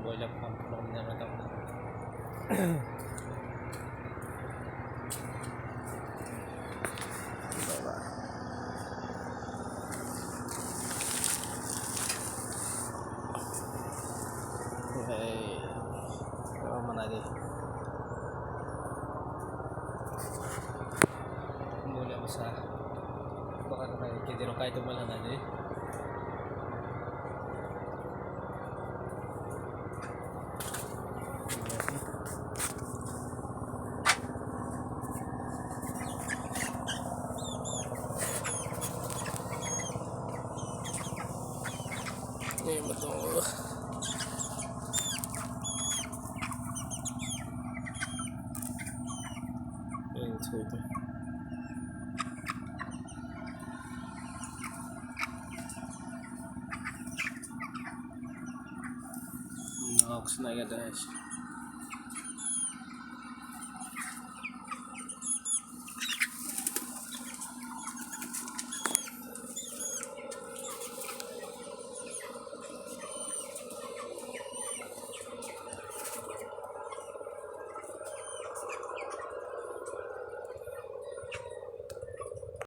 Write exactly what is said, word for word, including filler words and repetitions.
Boila phan phuno wngya tamo. Hey, oh, mana di. Boila bwsa. Bwkha kwthai kedi rok kai tongma lana di. Ni betul. Ini tuh itu. Nok sini ada.